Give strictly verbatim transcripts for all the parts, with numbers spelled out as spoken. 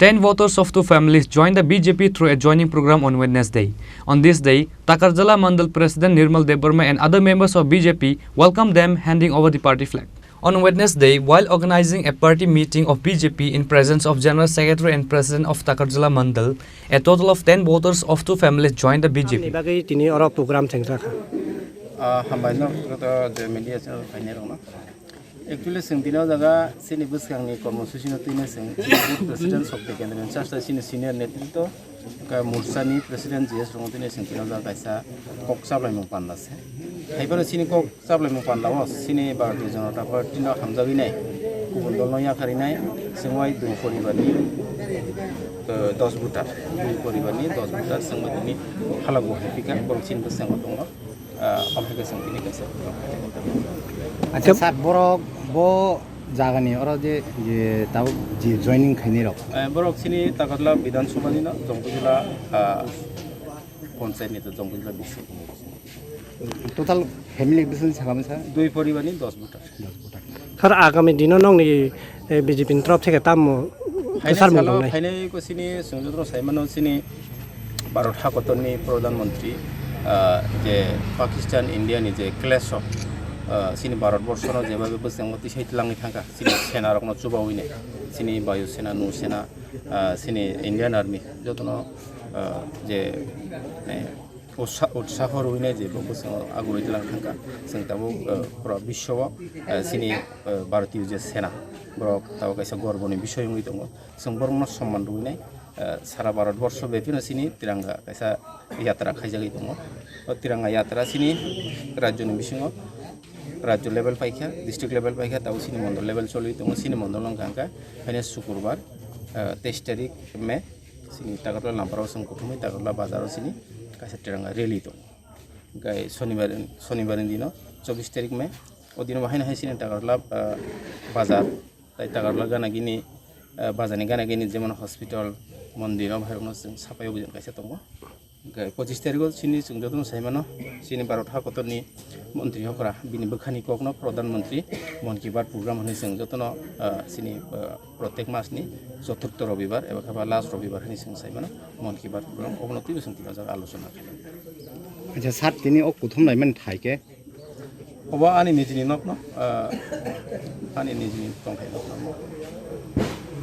Ten voters of two families joined the B J P through a joining program on Wednesday. On this day, Takarjala Mandal President Nirmal Debbarma and other members of B J P welcomed them, handing over the party flag. On Wednesday, while organizing a party meeting of B J P in presence of General Secretary and President of Takarjala Mandal, a total of ten voters of two families joined the B J P. Tamni bagwi tini oro program chengjakha. Ah, hambai no, joto je media channel phainai rokno. Actually, chwng tini o jaga chini bwskangni kormosuchino twino chwng President Shakti Kendra ni chasta chini senior netritwa, ka morchani President G S rokno twino chwng tini o jaga kaisa kok chaplaimung panda se. Haiphano chini kok chaplaimung panda o chini Bharatiya Janata Party no hamjagwi nai, kubun dol no yakarwi nai, chwng bai dui poribar ni, eh, dos voter, dui poribar ni dos voter chwng bai tini halak bo haipika, borok chini bwskango tongo. Ah, omo hai khe chwng tini kaisa. Acha, sir, borok bo jagani oro je, je tabuk je joining khainai rok. Eh, borok chini Takarjala Bidhan Sabha ni no, Jongpujula, ah, Panchayat ni to Jongpujula bisi. Total family bisi sakha masa? Dui poribar ni dos voter. Sir, agami dino nokni, eh, B J P ni torof theke tamo Phainai sal salo, mwnai? Phainai ko chini chwng joto saimano chini Bharat hakotorni Pradhan Mantri, ah, je Pakistan India ni je clash o, ah, chini Bharat borsono jebabe bwskango tisai twlangwi thangkha, chini sena rokno chubawi nai, chini Bayu Sena, Nu Sena, ah, chini Indian Army jotono, ah, je, eh, utsa-, utsaho rwinai je bo bwskango agurwi tlang thangkha. Chwng tabuk, eh, pura biswo o, eh, chini, eh, Bharatiyo je sena, borok tabuk kaisa gorboni bisoi wngwi tongo. Chwng borokno somman rwinai, eh, sara Bharat borsho bepino chini tiranga kaisa yatra khaijagwi tongo. O tiranga yatra chini rajyoni bisingo, rajyo level paikha, district level paikha, tabuk chini mondol level choliwi tongo. Chini mondol wngkha hwnkhe haino sukurbar, eh, teis tarik May. Chini Takarjala Lamparao chwng kuthumwi Takarjala bazaro chini kaisa tiranga rally tongo. Hwnkhe sonibar, sonibarni dino chobbish tarik May. O dino bo haino hai chini Takarjala, ah, bazar, tai Takarjala gana gini, ah, bazarni gana gini jemon hospital, mondir, o bahairokno chwng sapai obijan kaisa tongo. Hwnkhe pochish tariko chini chwng jotono saimano, chini Bharat hakotorni montri hokra, bini bwkhani kokno Pradhan Mantri Mann Ki Baat program hwnwi chwng jotono, ah, chini, ah, Protek masni choturtho robibar eba khe ba last robibar hinwi chwng sai mano, Mann Ki Baat program obono twibo chwng tini o jaga alochona khainai. Acha, sir, tini o kuthum laimani thai khe? Obo ani nijini nokno, ah, ani nijini tongthai nokno.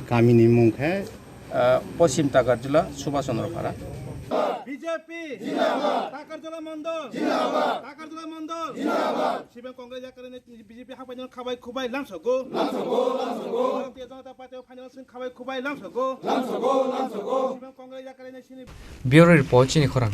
Kamini mung khe? Ah, Poschim Takarjala, Subhash Chandra Para. B J P Jindabad! Takarjala Mandal! Jindabad! Takarjala Mandal! Jindabad! Sibang Congress yakarwi B J P haphaino khabai khubai lamsogo. Lamsogo, lamsogo. Bharatiya Janata Party o phaino chwng khabai khubai lamsogo. Lamsogo, lamsogo. Sibang Congress yakarwi sini. Bureau Report, chini khorang.